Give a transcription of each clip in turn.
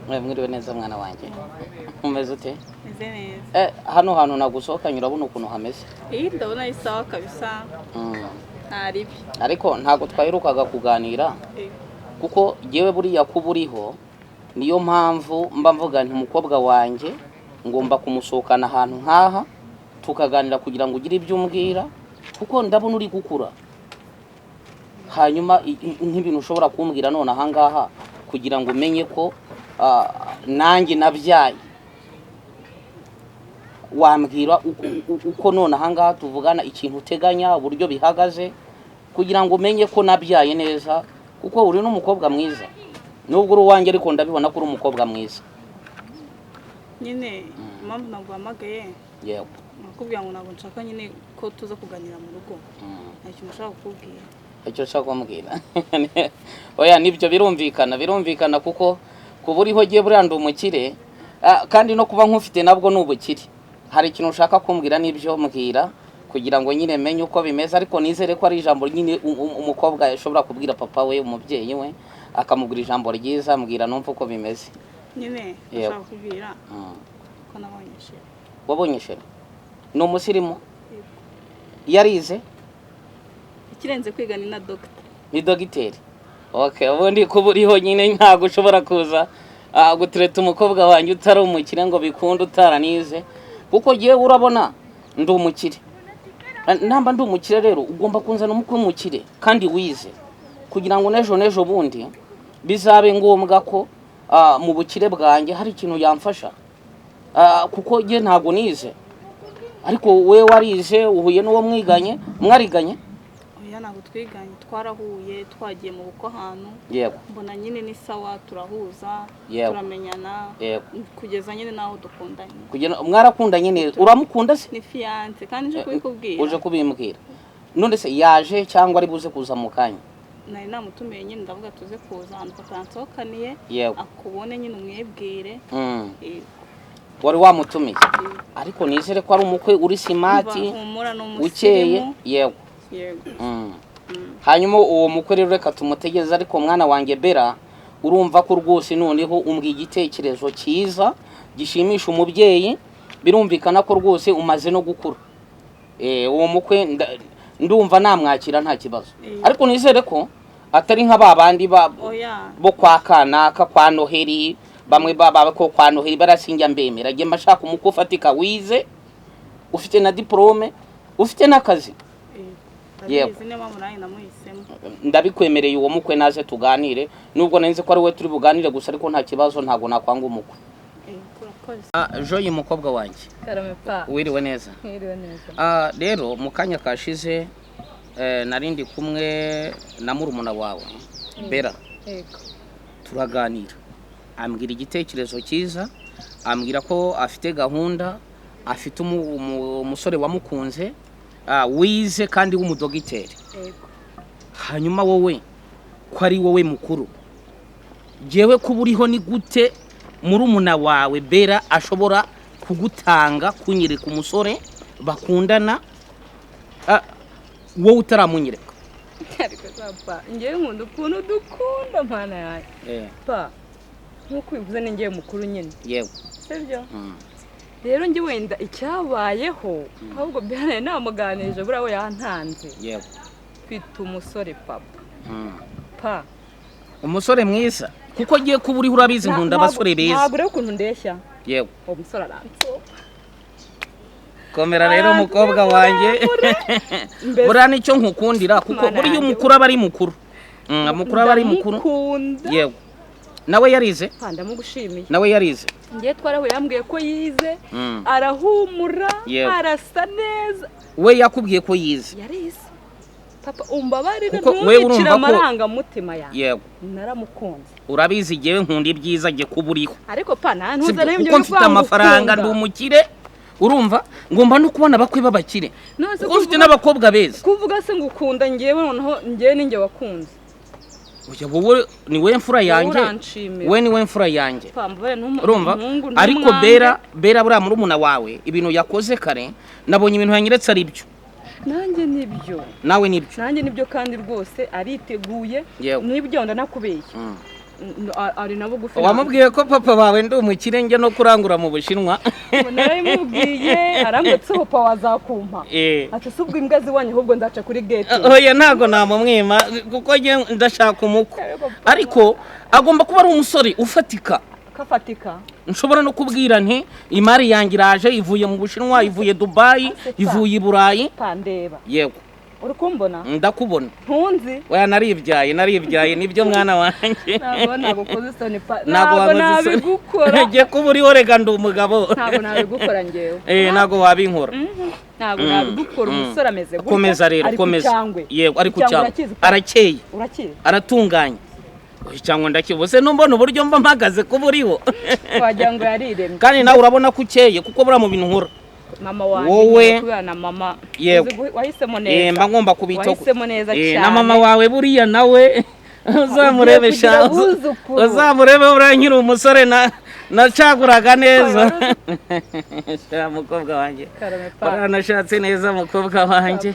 Mwiriwe neza mwana wanjye, umeze ute? Meze neza. Hano hantu nagusohokanye urabona ukuntu hameze? Iyi ndabona ari sawa kabisa. Nta ribi. Ariko ntabwo twaherukaga kuganira, kuko yewe buriya kuba uriho niyo mpamvu mba mvuga nti umukobwa wanjye ngomba kumusohokana ahantu nk'aha tukaganira kugira ngo ugire ibyo umbwira, kuko ndabona uri gukura. Hanyuma nk'ibintu ushobora kumbwira none ahangaha kugira ngo umenye ko nanjye nabyaye, wambwira uko none ahangaha tuvugana ikintu uteganya, uburyo bihagaze, kugira ngo umenye ko nabyaye neza, kuko uri n'umukobwa mwiza. Nubwo uri uwanjye ariko ndabibona ko uri umukobwa mwiza. Nyine impamvu naguhamagaye, Yego. nakubwira ngo ntabwo nshaka nyine ko tuza kuganira mu rugo. Nta kintu nshaka kukubwira. Icyo nshaka kumbwira, oya, nibyo, birumvikana, birumvikana, kuko kuba uriho giye buriya ndi umukire, kandi no kuba nkufite nabwo ni ubukire. Hari ikintu ushaka kumbwira, nibyo, mbwira kugira ngo nyine menye uko bimeze, ariko nizere ko ari ijambo nyine umukobwa ashobora kubwira papa we, umubyeyi we, akamubwira ijambo ryiza. Mbwira numva uko bimeze. Nyine Yego. nashaka kukubwira ko nabonye chéri. Wabonye chéri? Ni umusirimu? Yego. Yarize? Ikirenze kwiga, ni na dogita. Ni dogiteri. Okay, ubundi kuba uriho nyine ntabwo ushobora kuza gutereta umukobwa wanjye utari umukire ngo bikunde, utaranize, kuko yewe urabona ndi umukire. Namba ndi umukire rero ugomba kunzana umukwe w'umukire kandi wize, kugira ngo n'ejo n'ejo bundi bizabe ngombwa ko mu bukire bwanjye hari ikintu yamfasha. Kuko njye ntabwo nize, ariko we warize, uhuye n'uwo mwiganye, mwariganye? Oya, ntabwo twiganye, twarahuye twagiye mu bukwe ahantu. Mbona nyine ni sawa, turahuza, turamenyana, kugeza nyine n'aho dukundanye. Kugira mwarakundanye neza. Uramukunda se? Ni fiancé, kandi nje kubikubwira. Uje kubimbwira. None se yaje cyangwa ari buze kuza mu kanya? Nari namutumiye nyine, ndavuga tuze kuza ahantu papa yansohokaniye, akubone nyine umwibwire. Yego. Wari wamutumiye, ariko nizere ko ari umukwe uri smart, Humura, ni ukeye. umusirimu. Yego. Hanyuma uwo mukwe rero reka tumutegereze, ariko mwana wanjye Bera, urumva ko rwose noneho umbwiye igitekerezo cyiza gishimisha umubyeyi. Birumvikana ko rwose umaze no gukura. Uwo mukwe ndumva namwakira nta kibazo, ariko nizere ko atari nka ba bandi ba Oya. bo kwa kanaka, kwa Noheli, bamwe baba ko kwa Noheli barasinjya mbemera. Njye mba nshaka umukwe ufatika, wize, ufite na diplôme, ufite n'akazi. Yego. Ndabizi, niyo mpamvu nanjye namuhisemo. Ndabikwemereye, uwo mukwe naze tuganire, nubwo nzi ko ari we turi buganire gusa, ariko nta kibazo, ntabwo nakwanga umukwe. Urakoze. Joyi, mukobwa wanjye. Karame pa. Wiriwe neza? Mwiriwe neza. Rero mu kanya kashize nari ndi kumwe na murumuna wawe Bera. Yego. Turaganira, ambwira igitekerezo cyiza, ambwira ko afite gahunda, afite umusore wamukunze, wize kandi w'umudogiteri. Yego. Hanyuma wowe ko ari wowe mukuru, jyewe kuba uriho, ni gute murumuna wawe Bera ashobora kugutanga kunyereka umusore bakundana, wowe utaramunyereka? Ariko papa, ngewe nkunda ukuntu dukunda, mana yanjye. Pa, nk'uko ubivuze, ni ngewe mukuru nyine. Sibyo? Rero njye wenda icyabayeho, ahubwo Bera namuganirije, buriya we yantanze. Mfite umusore, papa. Pa. Umusore mwiza, kuko agiye kuba uriho, urabizi nkunda abasore beza. Ntabwo rero ukuntu ndeshya. Uwo musore aransoba. Komera rero mukobwa wanjye. Mbese Buriya nicyo nkukundira, kuko Mana buriya yanjye. umukuru aba ari mukuru. Mukuru aba ari mukuru. Ndamukunda. Yego, nawe yarize? Pa, ndamugushimiye. Nawe yarize? Ngewe twarahuye, yambwiye ko yize, arahumura, arasa neza. We yakubwiye ko yize? Yarize, papa, umbabarire. Kuko we urumva Ntumwicire ko amarangamutima yanjye. Naramukunze. Urabizi jyewe nkunda ibyiza, jye kuba uriho. Ariko pa, nta Sibyo, ntuzane ibyo. kuko mfite amafaranga, ndi umukire, urumva ngomba no kubona abakwe b'abakire, None se kuko mfite kuvuga- n'abakobwa beza. Kuvuga se ngo ukunda ngewe, noneho ngewe ninjye wakunze? Oya, wowe ni we mfura yanjye. Uranshimira. We ni we mfura yanjye. Pa, mbabarire, Urumva, umuhungu ariko ntumwange. Bera buriya murumuna wawe ibintu yakoze kare, nabonye ibintu yanyeretse ari byo. Nanjye nibyo. Nawe nibyo? Nanjye nibyo, kandi rwose ariteguye. Nibyo, ndanakubeshya. Ari na bugufi. Wamubwiye ko papa wawe ndi umukire njye no kurangura mu Bushinwa? Narabimubwiye, arambwira papa wazakumpa. Ati si ubwo imbwa ziwanyu ahubwo nzaca kuri gate. Oya, ntago namumwima kuko njye ndashaka umukwe, ariko agomba kuba ari umusore ufatika. Kafatika. Nshobora no kubwira nti imari yanjye iraje, ivuye mu Bushinwa, ivuye Dubai, ivuye i Burayi. Pandeba. Yego. Uri kumbona? Ndakubona. Ntunzi? Oya, naribyaye nibyo mwana wanjye. Ntabwo nagukoze isoni pa. Ntabwo nabigukora. Ngiye kuba uriho rega ndi umugabo. Ntabwo nabigukora ngewe. Ntabwo wabinkora. Ntabwo nabigukora, umusore ameze gutya. Komeza rero, komeza. Yego, ari ku cyangwe. Arakeye. Urakeye. Aratunganye. Cyangwa ndakibuze numbona uburyo mba mpagaze kuba uriho. Wagira ngo yariremye. Kandi nawe urabona ko ukeye kuko buriya mu bintu nkora. Mama wanjye wowe kubera na mama wahisemo neza. Mba ngomba kubitaho. Wahisemo neza cyane. Na mama wawe buriya nawe uzamurebe sha. Uzamurebe buriya nkiri umusore na nacaguraga neza. Sha mukobwa wanjye. Uranashatse neza mukobwa wanjye.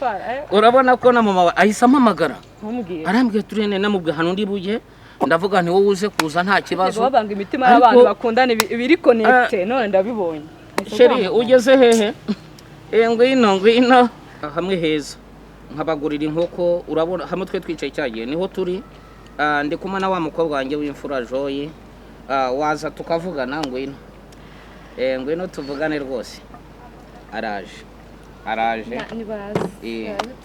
Urabona ko na mama wawe ahise ampamagara. Arambwira turene namubwiye hano ndi bujye. Ndavuga nti wowe uze kuza nta kibazo. Babanga imitima y'abantu bakundana ibiri connect none ndabibonye. Sheri ugeze hehe? Ngwino ngwino hamwe heza nkabagurira inkoko, urabona hamwe twe twicaye cyagiye niho turi. Ndi kumwe na wa mukobwa wanjye w'imfura Joy, waza tukavugana. Ngwino ngwino tuvugane rwose. Araje araje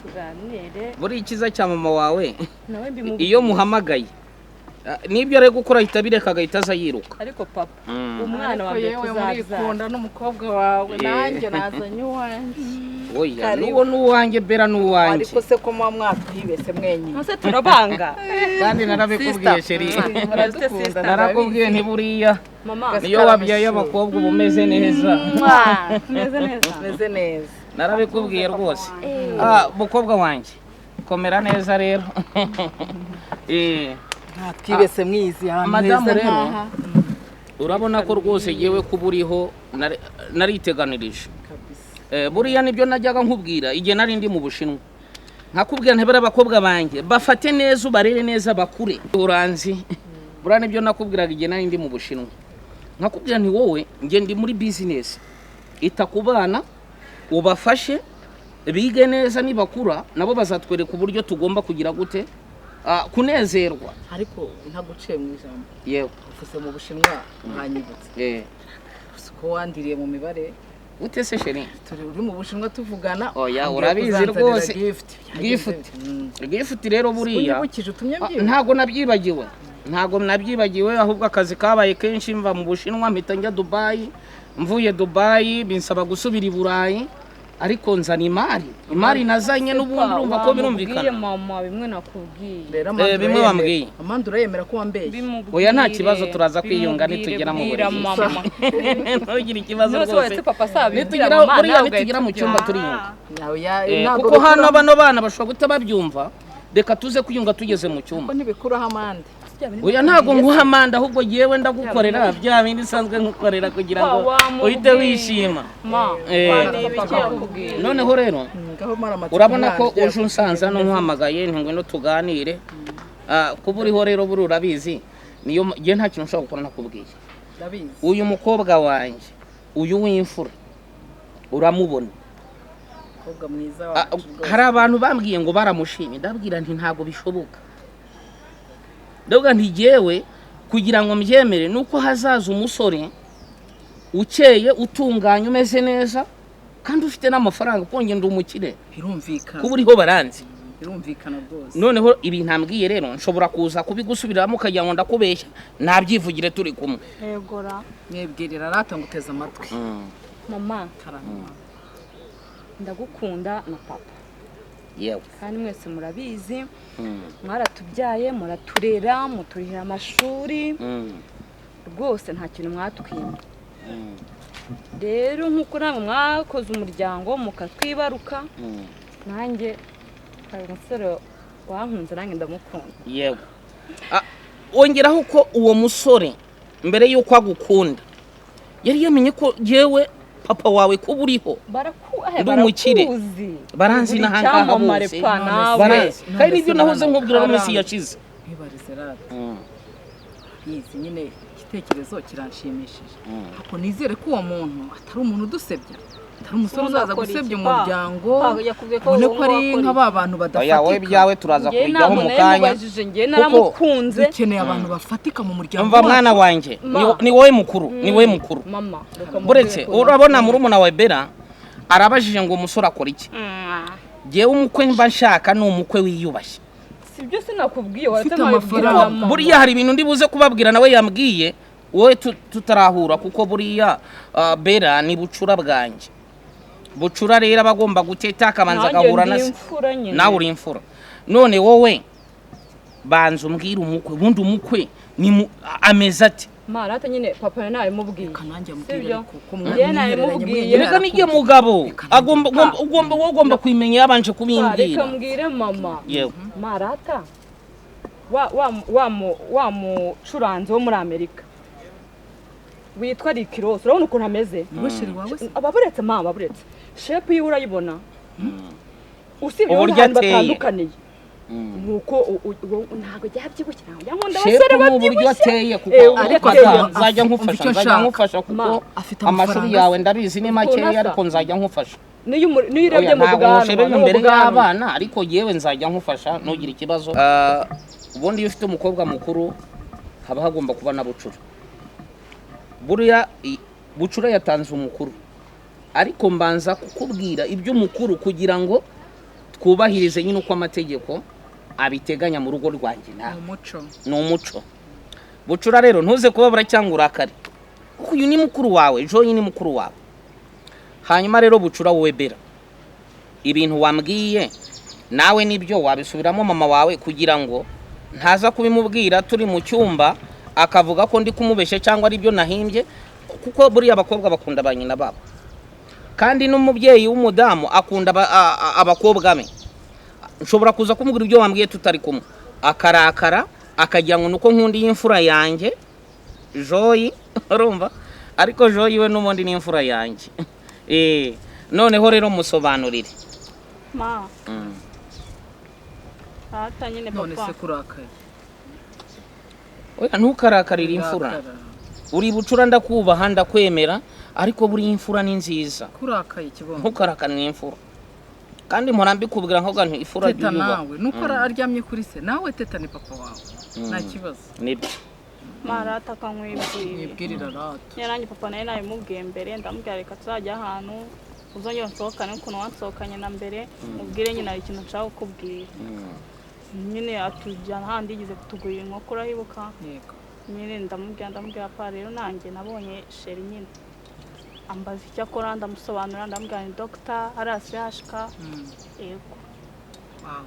tuganire. Buri ikiza cya mama wawe iyo muhamagaye nibyo ari gukora ahita bireka agahita aza yiruka. Ariko papa umwana wa mbere tuzakunda n'umukobwa wawe nanjye nazanye uwanjye. Oya, nuwo nuwanjye bera nuwanjye. Ariko se ko mwa mwatwibese mwenyine. Nose turabanga. Kandi narabikubwiye sheri. Narakubwiye nti buriya niyo wabyaye abakobwa uba umeze neza. Umeze neza. Umeze neza. Narabikubwiye rwose. Mukobwa wanjye komera neza rero. Twibese mwizi madamu rero urabona ko rwose yewe kuba uriho nariteganirije. Buriya nibyo najyaga nkubwira igihe nari ndi mu Bushinwa, nkakubwira ntibara abakobwa banjye bafate neza ubarere neza bakure. Uranzi buriya nibyo nakubwiraga igihe nari ndi mu Bushinwa, nkakubwira nti wowe nge ndi muri business, ita ku bana ubafashe bige neza, nibakura nabo bazatwereka uburyo tugomba kugira gute kunezerwa. Ariko ntaguciye mu ijambo. Yego. Uvuze mu Bushinwa nkanyibutse. Ko wandiriye mu mibare ute se sheri? Turi uri mu Bushinwa tuvugana. Oya urabizi rwose. Gift rero buriya ntago nabyibagiwe. Ntago nabyibagiwe ahubwo akazi kabaye kenshi mva mu Bushinwa mpita njya Dubai, mvuye Dubai binsaba gusubira i Burayi. Ariko nzana imari. Imari nazanye n'ubundi urumva ko birumvikana. Mama bimwe nakubwiye. Bimwe wambwiye. Amanda urayemera ko wambeye. Oya nta kibazo turaza kwiyunga nitugera mu buriri. Ntugire ikibazo rwose. Nitugera buriya nitugera mu cyumba turiyunga. Kuko hano bano bana bashobora guta babyumva, reka tuze kwiyunga tugeze mu cyumba. Ko ntibikuraho amande. Oya ntago nguha amande ahubwo yewe ndagukorera bya bindi nsanzwe nkukorera kugira ngo uhite wishima. Noneho rero urabona ko uje unsanza no nkuhamagaye nti ngwino tuganire. Kuba uriho rero buri urabizi niyo ngiye nta kintu nshobora gukora nakubwiye. Uyu mukobwa wanjye uyu w'imfura uramubona. Hari abantu bambwiye ngo baramushimye, ndabwira nti ntago bishoboka. Ndavuga nti jewe kugira ngo mbyemere nuko hazaza umusore ukeye utunganye umeze neza kandi ufite n'amafaranga kuko nge ndi umukire. Birumvikana. Kuba uriho baranzi. Birumvikana rwose. Noneho ibintu ambwiye rero nshobora kuza kubigusubiramo ukagira ngo ndakubeshya, nabyivugire turi kumwe. Yegora. Mwebwirira rata nguteza amatwi. Mama ndagukunda na papa. Yewe. Kandi mwese murabizi mwaratubyaye muraturera muturihira amashuri rwose nta kintu mwatwimye. Rero nkuko namwe mwakoze umuryango mukatwibaruka nanjye hari umusore wankunze nanjye ndamukunda. Yego. Wongeraho ko uwo musore mbere yuko agukunda yari yamenye ko yewe papa wawe kuba uriho ndi umukire, baranzi n'ahangaha bose baranzi, kandi nibyo nahoze nkubwira no minsi yashize. Simbizi nyine, igitekerezo kiranshimishije, ariko nizere ko uwo muntu atari umuntu udusebya, atari umusore Ubundi uzaza akora gusebya iki, pa? umuryango. Pa, yakubwiye ko Ubone uwo ko ari nguwo akora nka ba bantu Oya, wowe badafatika. ibyawe turaza Njyewe kubijyaho ntabwo mu nari kanya. mubajije, njyewe naramukunze. Dukeneye abantu bafatika mu muryango Umva mwana wacu. wanjye, Ma. ni wowe mukuru, ni wowe mukuru. Mama, reka mubwire Buretse ko urabona murumuna wa Bera arabajije ngo umusore akora iki. Jyewe umukwe mba nshaka ni umukwe wiyubashye. Si byo, sinakubwiye waretse Ufite nkabibwira amafaranga. mama. Buriya hari ibintu ndi buze kubabwira nawe yambwiye wowe tutarahura, kuko buriya Bera ni bucura bwanjye. Bucura rero aba agomba guteta, akabanza Nanjye agahura ndi na se. imfura nyine. Nawe uri imfura, none wowe banza umbwire umukwe. Ubundi umukwe ni ameze ate? Marata nyine papa nawe nabimubwiye. Reka nanjye ambwire. Sibyo? Ariko ko Njyewe mwihereranye nabimubwiye. mwenyine. Reka nijye mugabo Reka nanjye. agomba ugomba wowe ugomba kubimenya yabanje Pa, kubimbwira. reka mbwire mama. Yewe. Marata wa wa wa mu wa mucuranzi wo muri Amerika witwa Rick Ross, urabona ukuntu ameze? Niwe chéri wawe se? Ababuretse mama, ababuretse shape yiwe urayibona, usibye Uburyo ahantu ateye. batandukaniye nuko ntabwo byabyibushye, ntabwo njya nkunda Shepu abasore ni uburyo babyibushye. ateye kuko Uburyo ariko ateye. nzajya Umva nkufasha, icyo nzajya nshaka. nkufasha kuko Ma, afite amashuri amafaranga yawe se? ndabizi ni Ukuntu makeya, asa. ariko nzajya nkufasha. Niyo urebye Oya, mu ntabwo bwanwa ngushebe no mu imbere bwanwa. y'abana, ariko yewe nzajya nkufasha, ntugire ikibazo. Ubundi iyo ufite umukobwa mukuru haba hagomba kuba na bucura. Buriya bucura yatanze umukuru, ariko mbanza kukubwira iby'umukuru kugira ngo twubahirize nyine uko amategeko abiteganya mu rugo rwanjye nawe. Umuco. Ni umuco. Bucura rero, ntuze kubabura cyangwa urakare, kuko uyu ni mukuru wawe, Joyi ni mukuru wawe. Hanyuma rero bucura, wowe Bera, ibintu wambwiye nawe nibyo wabisubiramo mama wawe, kugira ngo ntaza kubimubwira turi mu cyumba akavuga ko ndi kumubeshya cyangwa ari byo nahimbye, kuko buriya abakobwa bakunda ba nyina babo, kandi n'umubyeyi w'umudamu akunda abakobwa be. Nshobora kuza kumubwira ibyo wambwiye tutari kumwe, akarakara akagira ngo nuko nkunda iyi mfura yanjye Joyi, urumva? Ariko Joyi we n'ubundi ni imfura yanjye. Noneho rero musobanurire. Ma, rata nyine None papa. se kurakaye? Oya, ntukarakarire imfura. Urakara. Uri bucura, ndakubaha, ndakwemera, ariko buriya imfura ni nziza. Kurakaye, kibondo? Ntukarakarire imfura, kandi mpora mbikubwira nkavuga nti imfura Teta. jya uyubaha. Nawe nuko aryamye kuri se, nawe teta, ni papa wawe, nta kibazo. Nibyo. Ma, rata akankwibwira. Mwibwirira rata. Nyine nanjye papa nawe nabimubwiye mbere, ndamubwira reka tuzajya ahantu uzongera unsohokane ukuntu wansohokanye na mbere, mubwire nyine hari ikintu nshaka kukubwira. Nyine atujyana ahandi yigeze kutugurira inkoko, urahibuka? Yego. Nyine ndamubwira pa, rero nanjye nabonye chéri. Nyine ambaza icyo akora, ndamusobanurira, ndamubwira ni dogita hariya CHK. Yego. Wow.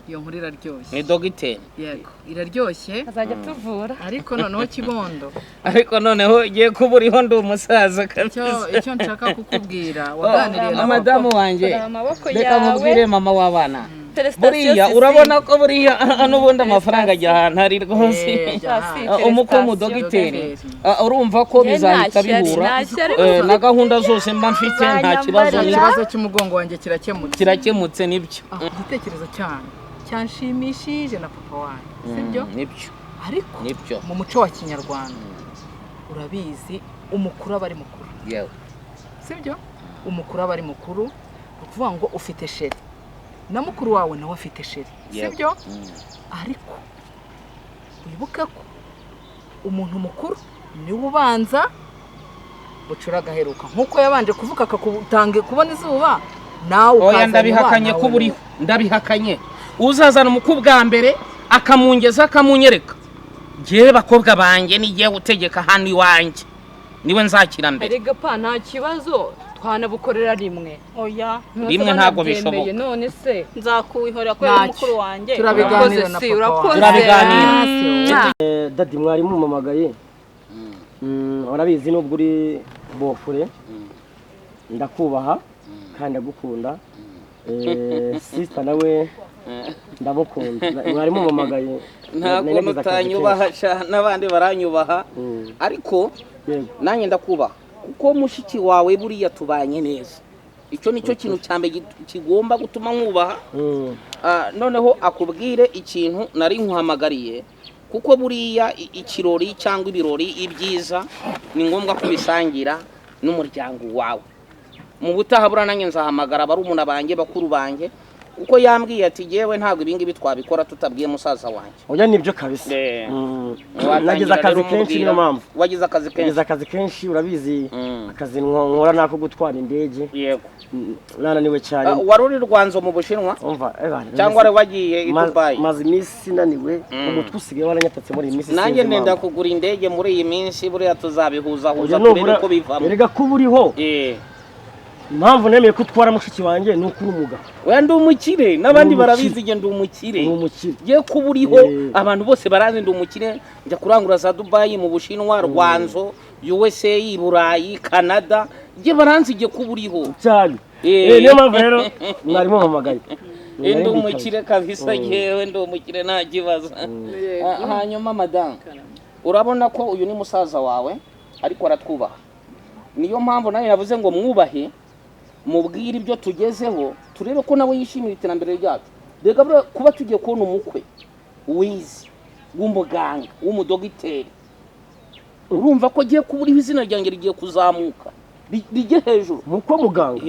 Iyo nkuru iraryoshye. Ni dogiteri. Yego, iraryoshye. Azajya tuvura. Ariko noneho kibondo, Ariko noneho ugiye kuba uriho, ndi umusaza icyo kabisa. icyo nshaka kukubwira, waganiriye na Madamu wanjye, Kureba amaboko reka yawe. nkubwire mama w'abana. Félicitations, Buriya Sisi. urabona ko buriya n'ubundi amafaranga ajya ahantu ari rwose. Ajya ahantu. Umukwe w'umudogiteri. Félicitations. Urumva ko Njye bizahita nta shyari, bihura. nta shyari. Na gahunda zose mba mfite, nta kibazo. Uzanyambarira. Ikibazo cy'umugongo wanjye kirakemutse. Kirakemutse, nibyo. Igitekerezo cyanyu cyanshimishije na papa wanyu, sibyo? Nibyo. Ariko Nibyo. mu muco wa kinyarwanda urabizi, umukuru aba ari mukuru. Yewe. Sibyo? Umukuru aba ari mukuru, ni ukuvuga ngo ufite chéri na mukuru wawe nawe afite chéri. Yewe. Sibyo? Ariko wibuke ko umuntu mukuru niwe ubanza, bucura agaheruka, nk'uko yabanje kuvuka akakutanga kubona izuba, nawe Oya. ukazana Ndabihakanye. umwana Ko buriho wawe. ndabihakanye. Uzazana umukwe bwa mbere akamungeza akamunyereka, njyewe bakobwa banjye nigiye gutegeka hano iwanjye, niwe nzakira mbere. Erega pa, nta kibazo, twanabukorera rimwe. Oya. Rimwe ntabwo bishoboka. None se Nzakuwihorera kubera Ntacyo. mukuru wanjye. Turabiganira na Urakoze, si, papa wawe. urakoze. Turabiganira. Daddy, mwari mumamagaye. Urabizi nubwo uri beau-frère, ndakubaha kandi ndagukunda. Sister nawe ndamukunda. Mwari mumamagaye. Nta Nari kuntu nagize akazi utanyubaha sha, n'abandi baranyubaha. kenshi. Ariko Yego. nanjye ndakubaha kuko mushiki wawe buriya tubanye neza. Icyo nicyo kintu cya mbere kigomba gutuma nkubaha. Noneho akubwire ikintu nari nkuhamagariye. Kuko buriya ikirori cyangwa ibirori, ibyiza ni ngombwa kubisangira n'umuryango wawe. Mu butaha buriya nanjye nzahamagara barumuna banjye, bakuru banjye, kuko yambwiye ati: "Yewe, ntabwo ibingibi twabikora tutabwiye musaza wanjye." Oya, nibyo kabisa. Watangira Nagize akazi rero kenshi, niyo mpamvu. Wagize akazi kenshi. Nagize akazi kenshi, urabizi. Akazi nkora nako gutwara indege. Nananiwe cyane. Ah, wari uri Rwanzo mu Bushinwa? Umva, Cyangwa wari wagiye i Dubai? Maze iminsi naniwe, umutwe usigaye waranyatatse muri iyi minsi, Nanjye sinzi nenda impamvu. kugura indege muri iyi minsi, buriya tuzabihuzahuza Oya, turebe nubura uko bivamo. Erega kuba uriho, impamvu nemeye ko utwara mushiki wanjye ni uko uri umugabo. Oya, ndi umukire, n'abandi Uri umukire. barabizi, njye ndi umukire. Uri umukire. Ngiye kuba uriho, abantu bose barazi ndi umukire. Njya kurangura za Dubayi, mu Bushinwa, Rwanzo, USA, i Burayi, Canada, njye baranzi, ngiye kuba uriho. Cyane. Niyo mpamvu rero mwari mumpamagaye. Ndi umukire kabisa, yewe, ndi umukire, nta kibazo. Ah, hanyuma madamu, urabona ko uyu ni musaza wawe, ariko aratwubaha. Niyo mpamvu nawe yavuze ngo mwubahe, mubwire ibyo tugezeho, turebe ko nawe yishimira iterambere ryacu. Reka buriya kuba tugiye kubona umukwe wize, w'umuganga, w'umudogiteri, urumva ko agiye kuba uriho, izina ryanjye rigiye kuzamuka rijye hejuru. Mukwe muganga?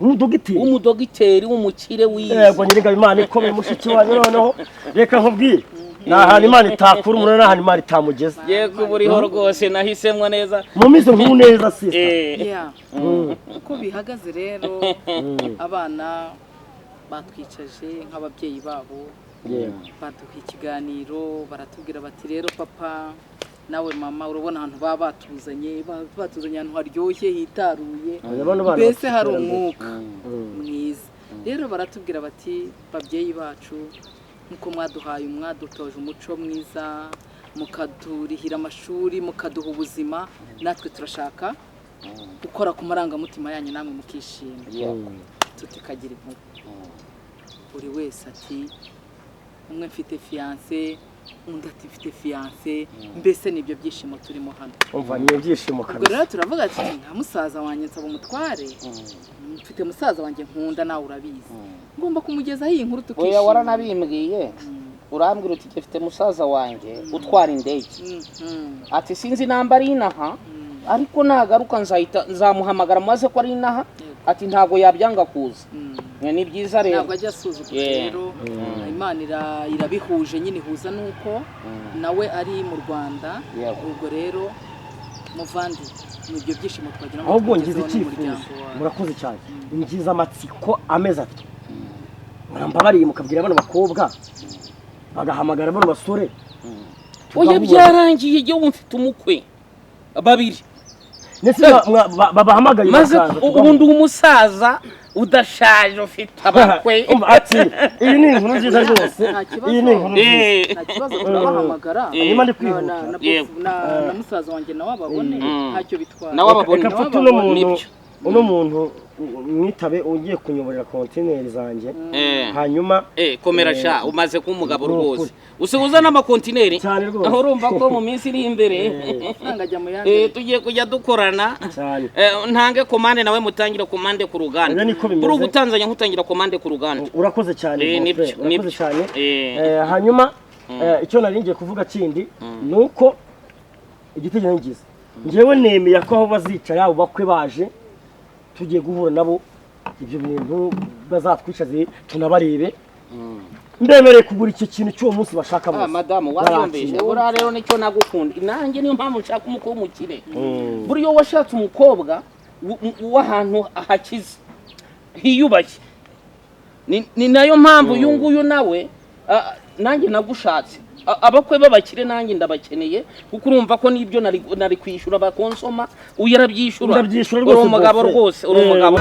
W'umudogiteri? W'umudogiteri, w'umukire, wize. Yego, nyirigabo, Imana ikomeye. Mushiki wanyu noneho reka nkubwire, ni ahantu Imana itakura umuntu, n'ahantu Imana itamugeza. Ye kuba uriho rwose, nahisemo neza. Mumize nkuru neza, sister. Yeah. Uko bihagaze rero, abana batwicaje nk'ababyeyi babo, baduha ikiganiro, baratubwira bati: "Rero papa, nawe mama, urabona ahantu baba batuzanye, batuzanye ahantu haryoshye, hitaruye, Oya, bano bana mbese bafite hari iterambere. umwuka mwiza." Rero baratubwira bati: "Babyeyi bacu, nk'uko mwaduhaye, mwadutoje umuco mwiza, mukaturihira amashuri, mukaduha ubuzima, natwe turashaka gukora ku marangamutima yanyu, namwe mukishima." Tutikagira inkuru. Buri wese ati: "Umwe mfite fiancé, undi ati mfite fiancé." Mbese nibyo byishimo turimo hano. Umva, ni ibyishimo Ubwo kabisa. rero turavuga ati: "Nka musaza wanjye nsaba umutware, mfite musaza wanjye nkunda, nawe urabizi, ngomba kumugezaho iyi nkuru Oya, tukishima." waranabimbwiye, urambwira uti: "Mfite musaza wanjye utwara indege." Ati: "Sinzi namba ari inaha, ariko nagaruka nzahita nzamuhamagara maze ko ari inaha." Ati: "Ntabwo yabyanga kuza." Ni byiza rero. Ntabwo ajya asuzugura. Rero Imana irabihuje nyine, ihuza nuko nawe ari mu Rwanda. Ubwo rero muvandi, ni ibyo byishimo twagira ngo Ahubwo ngize tukugezeho icyifuzo. n'umuryango wawe. Murakoze cyane. Ngize amatsiko ameze ati: murambabariye mukabwira bano bakobwa bagahamagara bano basore, Oya, tugahura. byarangiye, igihe ubu mfite umukwe babiri. Ndetse babahamagaye Maze bakaza, ubu tugahura. ndi umusaza udashaje ufite abakwe. Umva, ati iyi ni inkuru nziza rwose. Nta kibazo. Iyi ni inkuru nziza. Nta kibazo, turabahamagara. Hanyuma ndi Na, kwihuta. na musaza wanjye nawe ababone, ntacyo bitwara. Nawe ababone. Reka mfate uno muntu, Nibyo. uno muntu mwitabe, ugiye kunyoborera kontineri zanjye, hanyuma Komera sha, umaze kuba umugabo Ni rwose. ukuri. Usibuza n'amakontineri. Cyane rwose. Aho urumva ko mu minsi iri imbere Amafaranga ajya mu yandi. Tugiye kujya dukorana. Cyane. Ntange komande, nawe mutangire komande ku ruganda. Oya, niko bimeze. Buri ugutanzanya nkutangira komande ku ruganda. Urakoze cyane, Nibyo, Godfrey, urakoze nibyo. cyane. Hanyuma icyo nari ngiye kuvuga kindi ni uko igitekerezo ngize, njyewe nemeye ko aho bazicara abo bakwe baje, tugiye guhura nabo, ibyo bintu bazatwicaze tunabarebe. Ndemereye kugura icyo kintu cy'uwo munsi bashaka Ah, bose. madamu, wabyumvise? Barakira. Buriya rero nicyo nagukunda nanjye, niyo mpamvu nshaka umukobwa w'umukire. Buriya iyo washatse umukobwa w'ahantu hakize, hiyubashye, ni nayo mpamvu uyu nguyu nawe, nanjye nagushatse. Abakwe b'abakire nanjye ndabakeneye, kuko urumva ko n'ibyo nari kwishyura bakonsoma, uyu arabyishyura. Ndabyishyura Uri rwose, umugabo Godfrey. rwose, uri umugabo.